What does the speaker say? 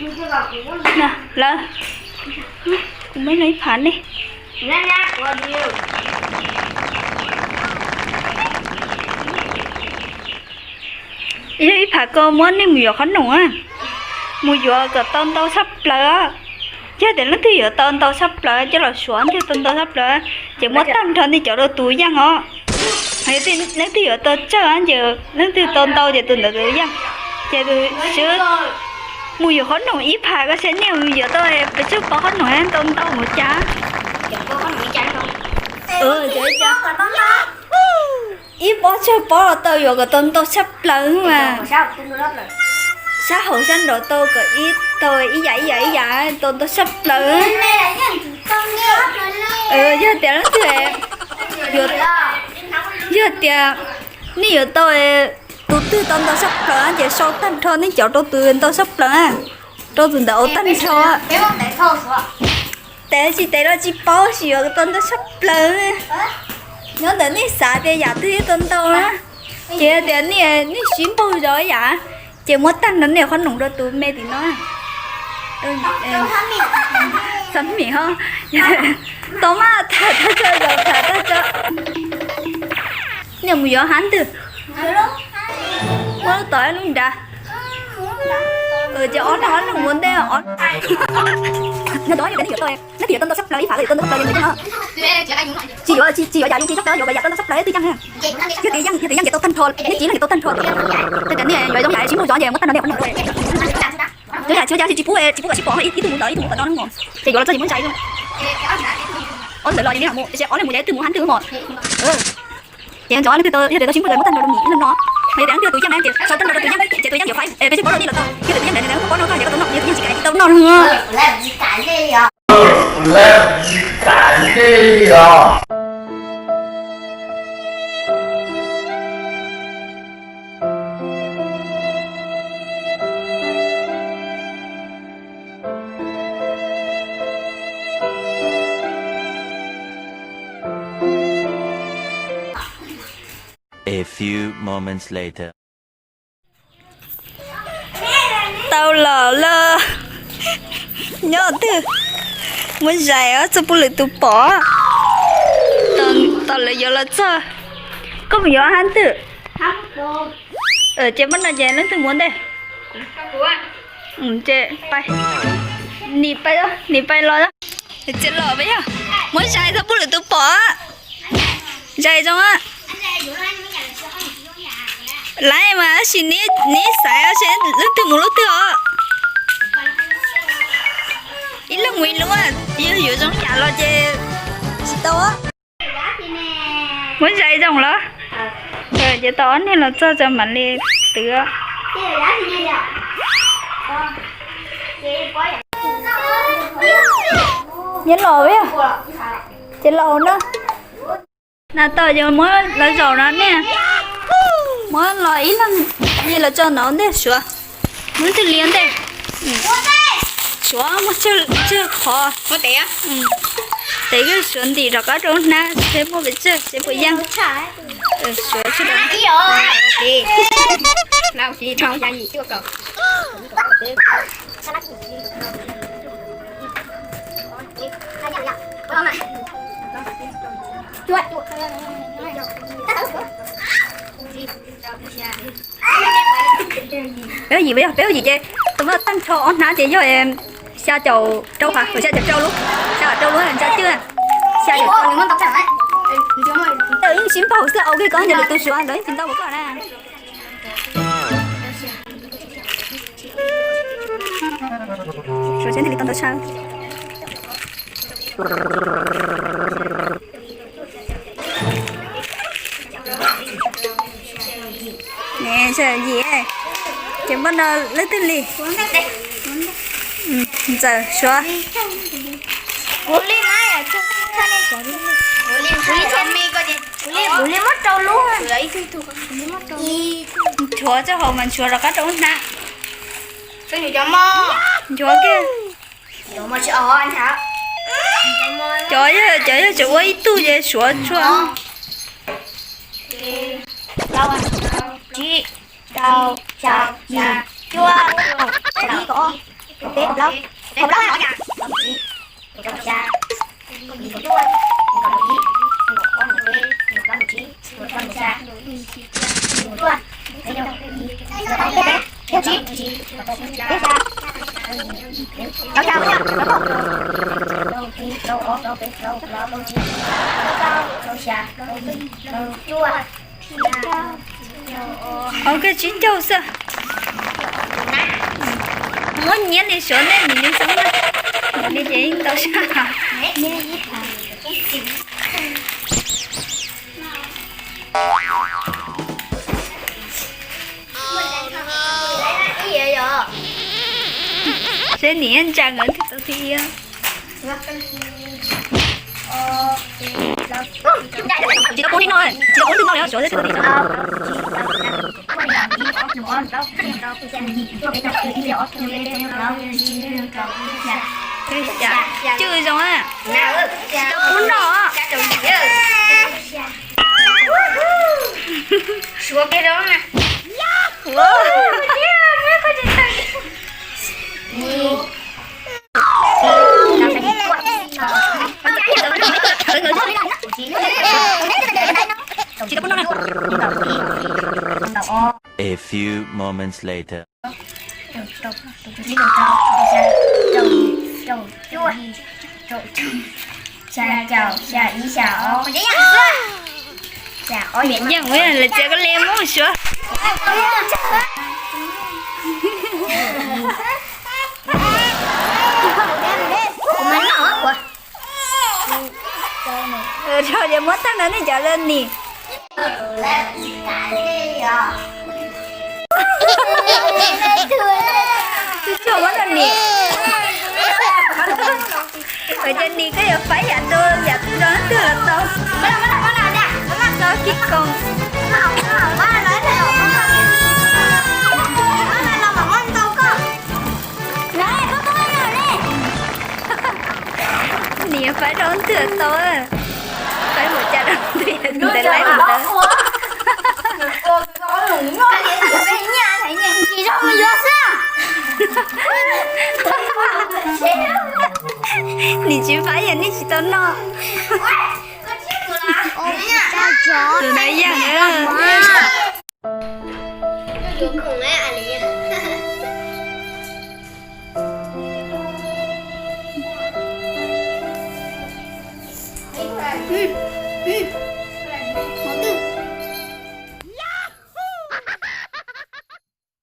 Lawv, kuv muab ib phav nej. Yog ib phav ko muab nej mus yuav qhob noom, mus yuav kom tau ntau tshaj plaws. Yog tias leej twg yuav tau ntau tshaj plaws coj los suav, leej twg tau ntau tshaj plaws ces muab tag nrho nej cov rau tus yaj os. Leej twg yuav tau tsawg ces leej twg tau ntau ces tus ntawd tus yaj. Ces tus sib mus yuav qhob noom ib phav ko saib nej yuav tau pes tsawg pob qhob noom ntau ntau mus cas. Ib pob tsawg pob los tau yuav kom tau ntau tshaj plaws mas. Sab hauv sab nraud tau kom ib, tau ib yam ib yam ib yam tau ntau tshaj plaws. Yog tias leej twg, yog tias nej yuav tau tus twg tau ntau tshaj plaws ces sau tag nrho nej cov rau tus ntau tshaj plaws, rau tus ntawd ua tag nrho. Tev tsis tev los tsis paub, tab sis yuav tau ntau tshaj plaws. Nyob ntawm nej xav tias yam twg tau ntau na, ces yog tias nej sib npaug zov yam, ces muab tag nrho nej qhob noom rau tus me tim no. Txhob mim ho, tau mas tham tag tso, zaum tham tag tso. Nej mus yuav hab ntwg, muab lub tod lub nrad. Ces ob leeg ob leeg mus ntej. Nyob tod yog tias nej yuav tau, nej yuav tau ntau tshaj plaws ib phav, yuav tau ntau tshaj plaws, tsis yuav, tsis yuav yam yooj yim tshaj plaws, yuav kom yam tau ntau tshaj plaws twg yeej. Yog tias yeej, yog tias yeej ces tau tag nrho, nej tsis yeej ces tau tag nrho. Yog tias nej yuav zoo yam sib npaug zov ces muab tag nrho nej qhob noom. Cov yam tsis, tsis pub, tsis pub kom sib pom, ib tug mus ntawd ib tug mus tom no, ces yuav los txog ces muab zais. Ob ntawd los ces nej mus, ces ob leeg mus ces twg mus hab twg mos. Ces ntxov leej twg tau, yog tias tau sib npaug zov muab tag nrho rau nws ib leeg no. Yog tias leej twg tus yeej na ces sau tag nrho rau tus yeej, ces tus yeej yuav faib pes tsawg pob rau nej los tau. Yog tias tus yeej ntawd nws pob no koj ces koj tau noj, yog tus yeej tsis kam ces tsis tau noj. A few moments later. Tau los lawm. Nyob twg? Muab zais txog pub lwm tus pom. Tos lawv yuav los txog. Koj mus yuav hab twg? Ces muab no ces leej twg mus ntej? Ces pais, nim pais, nim pais los. Txiav los peb yog, muab zais txog pub lwm tus pom. Zais zoo. Laiv mas tab sis neb xaiv seb leej twg mus lub twg os. Ib leeg mus ib lub, yog yuav zoo yam los ces tsis tau. Muab zais zoo los. Ces tau ob niag los txog tso mam li twv. Nyob los, ces los na. Na tau yuav muab los zaum no ne. Muab los ib leeg, los tso no ntej Suav. Muab twg li ntej. Suav muab tsawg qhov. Tev, Suav ntim rov qab rau hnab seb muaj pes tsawg seb puas yeej. Suav tsawg. Peb yim, peb yim ces tus muaj tag nrho ob hnab ces yog xya caum rau, xya caum rau lub, xya caum rau lub ntsa cwj, xya caum rau. Yeej sib npaug xwb, ua ke koj ntawd lwm tus Suav lawv yeej tsis ntau koj na. Suav thiaj li tau ntau tshaj. Yim, ces muab no leej twg li? Ntxawm, Suav. Kuv li muab rau lub. Nchuav txoj hau mas nchuav rov qab rau ub hnab. Nchuav kiag. Cov yog, cov yog tseem ua ib tug ces Suav tsuag. Tsib, rau, xya, yim, cuaj, kaum ib, kaum ob. Peb, plaub, plaub, Ov, koj tsib caug xwb. Muab nyiav li suav nej nim nws xoob na. Li ces ntau sab. Seb nim ntsa nkawd twg tau thib ib. Tsis tau poob li no, tsis tau poob li no li, suav xwb. Cwj zoo a. Tsis tau poob no. Suav peb zoo na. A few moments later. Xya caum, xya ib, xya ob. Yeej ua lawv txiav koj li muab suav. Rau ces muab tag no nej cov lawm nim. Tsuag tsuag muab rau nim. Ua cas nim koj yuav faib yam dua yam rau leej twg los tau. Txhob kis koos. Nim faib rau leej twg los tau. Faib npaum cas rau leej twg los tau. Nim tsis faib yog nej tsis tau noj. Tus no yeej.